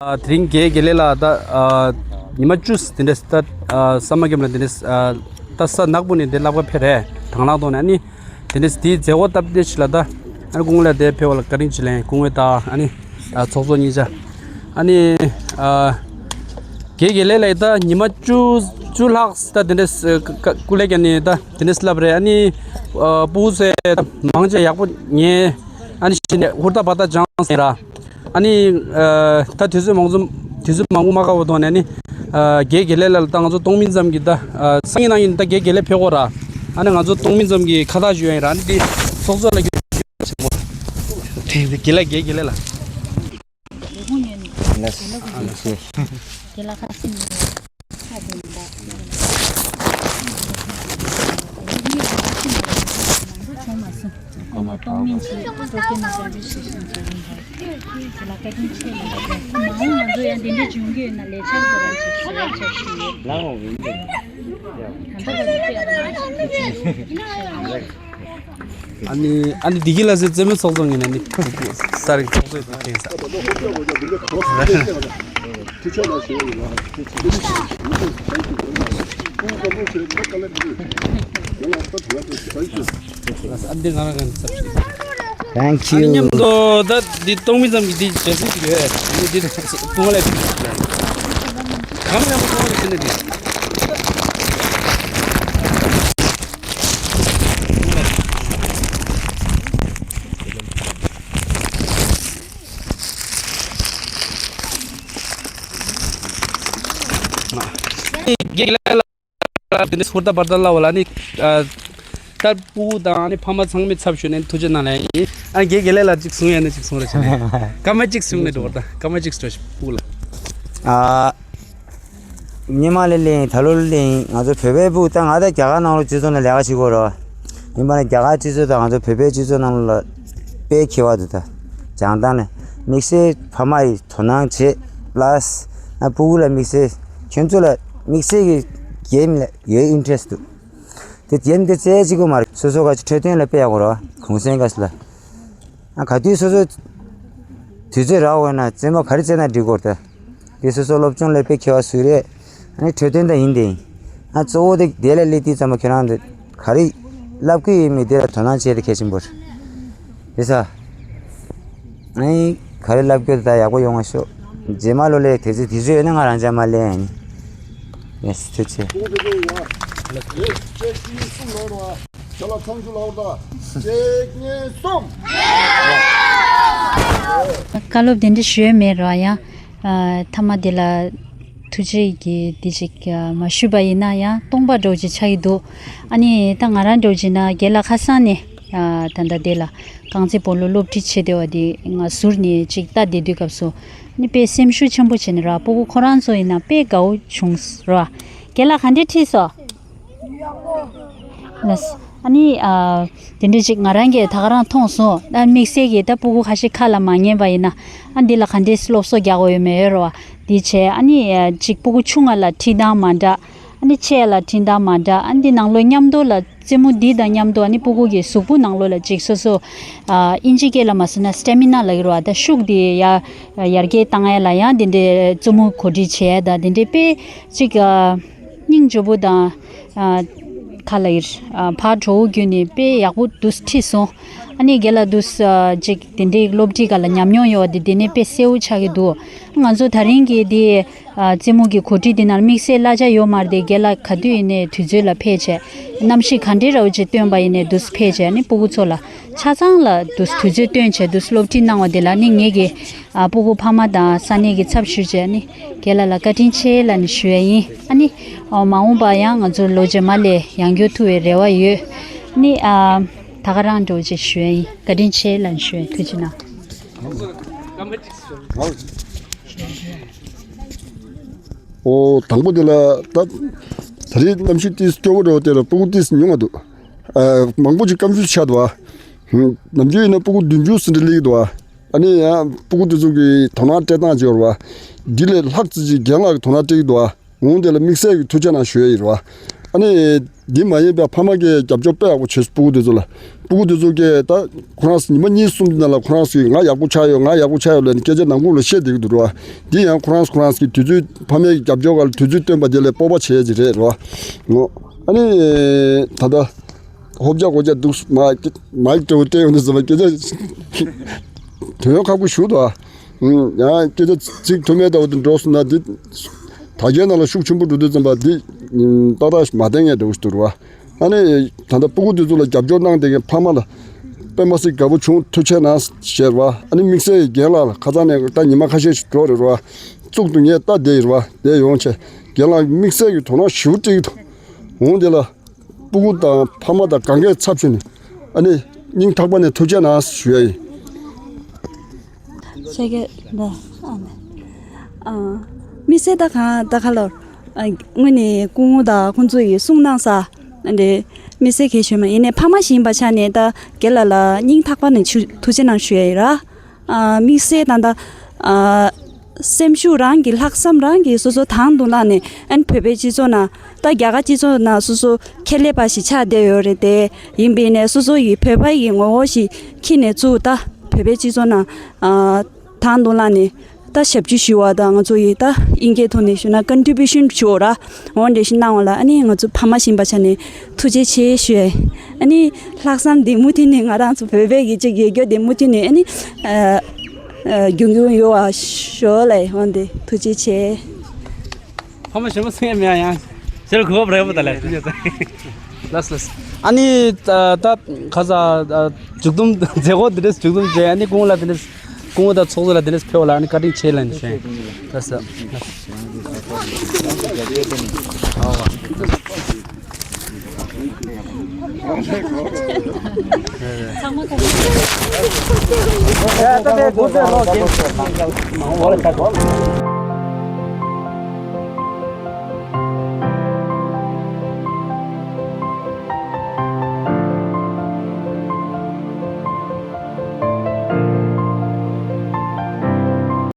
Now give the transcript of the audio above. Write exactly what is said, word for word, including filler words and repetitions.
ཨ། དེ་རིང་རྒན་དགེ་ལེགས་ལགས་ད་ཨ་ཉི་མ་བཅུ་དེ་འདྲས་ད་ཨ་ས་མ་གེམ་ལ་དེ་འདྲས་ཨ་ད་ས་ནག་པོ་ནས་དེ་བསླབ་ག་ཕེབས་རེད། དང་བླངས་ཐོག་ནས། ཨ་ནི་དེ་འདྲས་དེའི་མཛད་སྒོ་སྟབས་བདེ་ཞིག་ལ་ད་ཨ་ནི་སྐུ་ངོ་ལ་དེ་ཕེབས་པ་ལ་བཀའ་དྲིན་ཆེ་ལན། སྐུ་ངོ་དང་ཨ་ནི་ཨ་ཚོགས་གཙོ་གཉིས་ཆ། ཨ་ནི་ཨ་རྒན་དགེ་ལེགས་ལགས་ད་ཉི་མ་བཅུ་བཅུ་ལྷག་ད་དེ་འདྲས་ཨ་ཀ་ཀ་སྐུ་ལས་ཀྱང་ནི་ད་དེ་འདྲས་བསླབ་རེད། ཨ་ནི་ཨ་སྤུ་གུ་ཚོས་ད་མང་ཆེ་ཡག་པོ་ཉན། ཨ་ནི་ཤི་ནས་ཧུར་ཐག་བར་ཐག་སྦྱངས་ཟེར་ར། ཨ་ནི་ཨ་ད་དུས་ཚོད་མང་ཚོ་དུས་ཚོད་མང་པོ་མ་བཀག་པ་ཐོག་ནས་ཨ་ནི་ཨ་རྒན་དགེ་ལེགས་ལགས་ལ་ད་ང་ཚོ་སྟོང་མིན་ཙམ་གྱི་ད་ཨ་སང་ཉིན་གནངས་ཉིན་ད་རྒན་དགེ་ལེགས་ཕེབས་ཀྱི་ཡོད་ར། ཨ་ནི་ང་ཚོ་སྟོང་མིན་ཙམ་གྱི་ཁ་བཏགས་ཞུ་ཡ་ཡིན་ར། ཨ་ནི་འདི་ཚོགས་གཙོ་ལགས་ཀྱིས་དེ་དགེ་ལེགས་རྒན་དགེ་ལེགས་ལགས། ལགས་སོ། ལགས་སོ། ཨ་ནི་ཨ་ནི་བདེ་སྐྱིད་ལགས་ཚོའི་རྩེད་མོའི་ཚོགས་གཙོ་ངོས་ནས་ནི་ས་རིག་ཚོགས་གཙོ་ཡིན་པ་མཁྱེན་ས། ཨ་ནི་ང་རང་གི་ཚབ་ཞུས། Thank you. མཉམ་དུ་ད་འདི་གཏོང་མི་ཙམ་གྱི་འདི་བྱ་སྲིད་ཡོད། ཨ་ནི་འདི་སྐུ་ངོ་ལ་གང་ཡང་མ་གཏོང་བ་ཞིག་ནི་འདི། རྒན་ལགས་ལ་དེ་ནས་ཧུར་ཐག་བར་ཐག་ལ་བ་ལ་ནི་ཨ་ད་སྤུ་གུ་དང་ནི་ཕ་མ་ཚང་མའི་ཚབ་ཞུས་ནས་ཐུགས་རྗེ་གནང་ལན་ཡིན། ཨ་རྒན་དགེ་ལེགས་ལ་གཅིག་གསུང་ཡ་ནི་གཅིག་གསུང་རོགས་བྱས་ནས་སྐར་མ་གཅིག་གསུང་ནས་འགྲོ་བར་ད་སྐར་མ་གཅིག་སྤྲོ་ཞིག་སྤུ་གུ་ལ། ཨ། ཉི་མ་ལས་ལེན་ད་ལོ་ལས་ལེན་ང་ཚོ་བོད་པའི་སྤུ་གུ་ད་ང་ད་རྒྱ་གར་ནང་ལོགས་སྤྱི་ཚོགས་ནང་ལས་ཀ་བྱེད་དགོས་རོགས། ཡིན་པ་ན་རྒྱ་གར་སྤྱི་ཚོགས་དང་ང་ཚོ་བོད་པའི་སྤྱི་ཚོགས་ནང་ལ་དཔེ་ཁེ་བ་འདུག་ད། སྦྱང་སྟངས་ལ་དམིགས་བསལ་ཕ་མ་ཡིས་དོ་སྣང་བྱེད། པ་ལ་སི་ཨ་སྤུ་གུ་ལ་དམིགས་བསལ་ཁྱོད་ཚོ་ལ་དམིགས་བསལ་གྱི་གེམ་ལ་ཡོད་ཨིན་ཊེ་རེ་སི་འདུག། དེ་གེམ་དེ་རྩེད་གཅིག་པོ་མ་རེད། སོ་སོ་ག་ཚོད་འཕྲོད་བསྟེན་ལ་དཔེ་ཡག་པོ་རོགས་གུང་སེང་ག་ཚོད་ལ། ཨ་ག་དུས་སོ་སོ་དུས་ཚོད་རག་འོས་ན་རྩེད་མོ་ག་རེ་རྩེད་ན་འགྲིག་གོ་ད། དེ་སོ་སོ་སློབ་སྦྱོང་ལ་དཔེ་མཁས་པ་སུ་རེད། ཨ་ནི་འཕྲོད་བསྟེན་ད་ཡིན་དེ་ཡིན། ཨ་གཙོ་བོ་དེ་དེ་ལ་སླེབས་དུས་ཙམ་པ་ཁྱོད་རང་དེ་ག་རེ་བསླབ་ཀྱི་ཡོད་མེད་དེ་ལ་དོ་སྣང་བྱས་ཏེ་གལ་ཆེན་པོ་རེད། དེ་ས། ཨ་ནི་ག་རེ་བསླབ་རྒྱུ་ད་ཡག་པོ་ཡོང་བ་ཤོག། རྗེས་མ་ལོ་ལས་དེ་ཚོ་དེ་ཚོ་ཡོད་ན་ང་རང་ཅག་མ་ལས་ཨ་ནི། ཡེ་སི་ཐུགས་རྗེ་ཆེ། ཁྱེད་ལ་ཚང་ཚུལ་ལའོ་ད། གཅིག་གཉིས་གསུམ། བཀའ་སློབ་དེ་འདྲ་ཞུ་ཡས་མེད་ར་ཡ། ཨ་མཐའ་མ་དེ་ལ་ཐུགས་རྗེ་གིས་དེ་ཅིག་ཨ་མ་ཞུས་པ་ཡིན་ན་ཡང་སྟོང་པ་འདྲ་བོ་ཅིག་ཆགས་ཀྱི་འདུག། ཨ་ནི་ད་ང་རང་འདྲ་བོ་ཅིག་ན་རྒན་ལགས་ཁ་སང་ནས་ཨ་ད་ལྟ་དེ་ལ་རྐང་རྩེད་སྤོ་ལོ་སློབ་ཁྲིད་བྱེད་བསྡད་པ་དེ་ང་ཟུར་ནས་ཅིག་ལྟ་བསྡད་དུས་སྐབས་སུ་ཨ་ནི་དཔེ་སེམས་ཤུགས་ཆེན་པོ་བྱས་ནས་ར་སྤུ་གུ་ཁོ་རང་ཚོ་ཡིན་ན་དཔེ་དགའ་བོ་བྱུང་ར། རྒན་ལགས་ག་འདྲས་ཁྲིད་སོང་། ལགས། ཨ་ནི་ཨ་དེ་འདྲ་ཅིག་ང་རང་གིས་ད་ག་རང་མཐོང་སོང་། ཨ་དམིགས་བསལ་གྱིས་ད་སྤུ་གུ་ཁ་ཤས་ཁ་ལ་མ་ཉན་པ་ཡིན་ན་ཨ་འདི་ལ་ག་འདྲས་སློབ་གསོ་རྒྱག་དགོས་ཡོད་མེད་ཡོད་རེད་བ། འདི་བྱས་ཨ་ནི་ཨ་ཅིག་སྤུ་གུ་ཆུང་ང་ལ་ཁྲིད་སྟངས་མ་འདྲ། ཨ་ནི་ཆེ་ལ་ཁྲིད་སྟངས་མ་འདྲ། ཨ་འདི་ནང་ལོགས་མཉམ་དུ་ལ་རྩེད་མོ་འདི་དང་མཉམ་དུ་ཨ་ནི་སྤུ་གུ་གི་གཟུགས་པོ་ནང་ལོགས་ལ་ཅིག་སོ་སོ་ཨ་ཨིན་ཇི་སྐད་ལ་མ་སོང་ན་སི་ཊེ་མི་ན་ལབ་ཀྱི་རེད་བ། ད་ཤུགས་དེ་ཡར་ཡར་རྒྱས་བཏང་ཡ་ལ་ཡང་དེ་འདྲའི་རྩེད་མོ་གོ་སྒྲིག་བྱས་ཡ་ད་དེ་འདྲའི་དཔེ་ཅིག་ཨ། སྙིང་རྗེ་པོ་དང་། ཨ་ཁ་ལ་ཡིར་ཨ་ཕར་གྲོ་བོ་བརྒྱུད་ནས་དཔེ་ཡག་པོ་འདུག་ཁྲིད་སོང་། ཨ་ནི་རྒན་ལགས་འདུག་ཨ་ཅིག་དེ་འདྲའི་སློབ་ཁྲིད་སྒང་ལ་ཉམས་མྱོང་ཡོད་པ་དེ་དེ་ནས་དཔེ་གསལ་བོ་ཆགས་ཀྱི་འདུག། ང་ཚོ་ད་རིང་གི་དེ་ཨ་རྩེད་མོ་གི་གོ་སྒྲིག་དེ་ནང་དམིགས་བསལ་གླ་ཆ་ཡོད་མ་རེད་དེ་རྒན་ལགས་ག་དུས་ཡིན་ནའི་དུས་ཚོད་ལ་ཕེབས་བྱས་གནམ་གཤིས་ག་འདྲའི་ར་བ་ཅིག་སྟོན་པ་ཡིན་ནའི་འདུག་ཕེབས་བྱས་ཨ་ནི་སྤུ་གུ་ཚོ་ལ་ཆ་ཚང་ལ་འདུག་དུས་ཚོད་སྟོན་བྱས་འདུག་སློབ་ཁྲིད་གནང་བ་དེ་ལ་ནི་ངེད་ཀྱི་ཨ་སྤུ་གུ་ཕ་མ་དང་ས་གནས་ཀྱི་ཚབ་ཞུས་བྱས་ནི་རྒན་ལགས་ལ་བཀའ་དྲིན་ཆེ་ལབ་ནས་ཞུ་ཡ་ཡིན། ཨ་ནི་ཨོ་མ་འོངས་པ་ཡང་ང་ཚོ་ལོ་རྗེས་མ་ལས་ཡང་སྐྱོད་ཐུབ་པའི་རེ་བ་ཡོད། ཨ་ནི་ཨ་ད་ག་རང་འགྲོ་ཅེས་ཞུ་ཡ་ཡིན། བཀའ་དྲིན་ཆེ་ལབ་ནས་ཞུ་ཡ་ཡིན། ཐུགས་རྗེ་གནང་། ཨོ་དང་པོ་དེ་ལ་ད་ད་རེས་གནམ་གཤིས་ཏིས་སྐྱོ་བོ་འགྲོ་དེ་ལ་སྤུ་གུ་ཏིས་ཉུང་བ་འདུག། ཨ་མང་པོ་ཅིག་སྐམ་ཤུད་ཆགས་འདུག་ཨ། ནམ་རྒྱུན་ཡིན་ན་སྤུ་གུ་བདུན་ཅུ་ཟིན་འདྲ་སླེབས་ཀྱི་འདུག་ཨ། ཨ་ནི་ཡང་སྤུ་གུ་དེ་ཚོ་གི་དོ་སྣང་སྤྲད་སྟངས་བྱས་པ་འདི་ལས་ལྷག་ཙམ་ཅིག་རྒན་ལགས་ཀྱི་དོ་སྣང་སྤྲད་ཀྱི་འདུག་ཨ། འོང་དེ་ལ་དམིགས་བསལ་གྱི་ཐུགས་རྗེ་གནང་ཞུ་ཡ་ཡིན་རོ། ཨ་ནི་འདི་མ་ཡིན་པའི་ཕ་མ་གིས་རྒྱབ་སྐྱོར་དཔེ་ཡག་པོ་བྱས་སོང་སྤུ་གུ་དེ་ཚོ་ལ། སྤུ་གུ་དེ་ཚོ་གིས་ད་ཁོ་རང་ཚོ་ཉི་མ་གཉིས་གསུམ་གྱི་ནང་ལ་ཁོ་རང་ཚོས་ང་ཡག་པོ་ཆགས་ཡོད། ང་ཡག་པོ་ཆགས་ཡོད་ལབ་ནས་སྐད་ཆ་ནང་ཁུག་ལ་བཤད་བསྡད་ཀྱི་འདུག་རེད་བ། འདི་ཡང་ཁོ་རང་ཚོ་ཁོ་རང་ཚོ་གི་དུས་ཚོད་ཕ་མའི་རྒྱབ་སྐྱོར་སྒང་ལ་དུས་ཚོད་བཏོན་པ་དེ་ལས་སྤོབས་པ་བྱས་ཀྱི་རེད་རེད་བ། ངོ་། ཨ་ནི་ད་ལྟ་ཧོབ་རྒྱག་གོ་རྒྱག་འདུག་མ་མ་ཡིག་འབྲི་བོ་སྟེར་ཡོང་དུས་ཙམ་པ་སྐད་ཆ་དོན་ཡོད་ཁག་པོ་ཞུ་འདུག་ཨ། ཡང་སྐད་ཆ་ཚིག་ཐུབ་མེད་ལྟ་བུ་དེ་འགྲོ་སོང་ན་འདི་དྲ་རྒྱའི་ནང་ལ་ཤུགས་ཆེན་པོ་འགྲོ་དུས་ཙམ་པ་འདི་ཏག་ཏག་མ་བསྟན་ངེས་འགྲོ་གི་འདུག་རེད་བ། ཨ་ནི་ད་ལྟ་སྤུ་གུ་དེ་ཚོ་ལ་རྒྱབ་སྐྱོར་གནང་བསྡད་མཁན་ཕ་མ་ལ་དཔེ་མ་སྲིད་དགའ་པོ་བྱུང་། ཐུགས་རྗེ་གནང་ཞེས་རེད་བ། ཨ་ནི་དམིགས་བསལ་གྱི་རྒན་ལགས་ལ་ཁ་སང་ནས་ད་ཉི་མ་ཁ་ཤས་ཤིག་འགྲོ་རེད་བ། གཙུག་ཏུ་ངས་ལྟ་བསྡད་ཡོད་རེད་བ། བསྡད་ཡོང་བྱས་རྒན་ལགས་དམིགས་བསལ་གྱི་དོ་སྣང་ཞེ་པོ་སྤྲད་ཀྱི་འདུག་འོང་དེ་ལ། སྤུ་གུ་དང་ཕ་མ་དང་གང་གའི་ཚབ་བྱས་ནས་ཨ་ནི་སྙིང་ཐག་པ་ནས་ཐུགས་རྗེ་གནང་ཞུ་ཡ་ཡིན། ཆེ་གེ་འདི་ཨ་ནི་ཨ་མི་སེར་ད་གང་ད་ག་ལོར་ཨ་དངོས་གནས་སྐུ་ངོ་དང་ཁོང་ཚོ་ཡིས་གསུངས་གནང་ས་འདི་མི་སེར་གལ་ཆེ་མ་ཡིན་ནས་ཕ་མ་ཞིག་ཡིན་པ་ཆ་ནས་ད་རྒན་ལགས་ལ་སྙིང་ཐག་པ་ནས་ཆུ་ཐུགས་རྗེ་གནང་ཞུ་ཡ་ཡིན་ར། ཨ་དམིགས་བསལ་ད་ལྟ་ཨ་སེམས་ཤུགས་རང་གི་ལྷག་བསམ་རང་གི་སོ་སོ་དང་དུ་བླངས་ནས་ཨན་བོད་པའི་སྤྱི་ཚོགས་ནང་ད་རྒྱ་གར་སྤྱི་ཚོགས་ནང་སོ་སོ་ཁྱད་ལས་པ་ཞིག་ཆགས་བསྡད་ཡོད་རེད་དེ། ཡིན་པས་ནས་སོ་སོ་ཡི་བོད་པ་ཡི་ངོ་བོ་ཞིག་འཁྱེར་ནས་ཚུར་ད་བོད་པའི་སྤྱི་ཚོགས་ནང་ཨ་དང་དུ་བླངས་ནས་ད་ཞབས་ཕྱི་ཞུ་བ་དང་ང་ཚོ་ཡི་ད་དབྱིན་སྐད་ཐོག་ནས་ཞུ་ན་ཀོན་ཊི་བྷིའུ་ཤན་ཞུ་བ་ར། འོ་འདྲ་ཞིག་གནང་བ་ལ་ཨ་ནི་ང་ཚོ་ཕ་མ་ཞིག་ཡིན་པ་ཆ་ནས་ཐུགས་རྗེ་ཆེ་ཞུ་ཡ། ཨ་ནི་ལྷག་བསམ་འདི་མུ་མཐུད་ནས་ང་རང་ཚོ་བོད་པའི་གི་ཅིག་ཡོད་རྒྱུ་འདི་མུ་མཐུད་ནས་ཨ་ནི་ཨ་ཨ་རྒྱུན་འཁྱོངས་ཡོང་བ་ཞུ་ལེ། འོ་འདི་ཐུགས་རྗེ་ཆེ། ཕ་མ་ཞེ་པོ་སེམས་མེད་ཡང་ཞེ་ལ་གོ་བ་རེད་པ་ད་ལེ། ལགས་ལགས། ཨ་ནི་ད་ད་ཁ་ས་མཇུག་སྡོམ་མཛད་སྒོ་འདི་འདྲས་མཇུག་སྡོམ་བྱས། ཨ་ནི་སྐུ་ངོ་ལ་འདི་འདྲས་སྐུ་ངོ་དང་ཚོགས་གཙོ་ལ་འདི་འདྲས་ཕེབས་པ་ལ་ཨ་ནི་བཀའ་དྲིན་ཆེ་ལབ་ནས་ཞུ་ཡིན། ལགས་སོ། ཚང་མ་ཐུགས་རྗེ་ཆེ།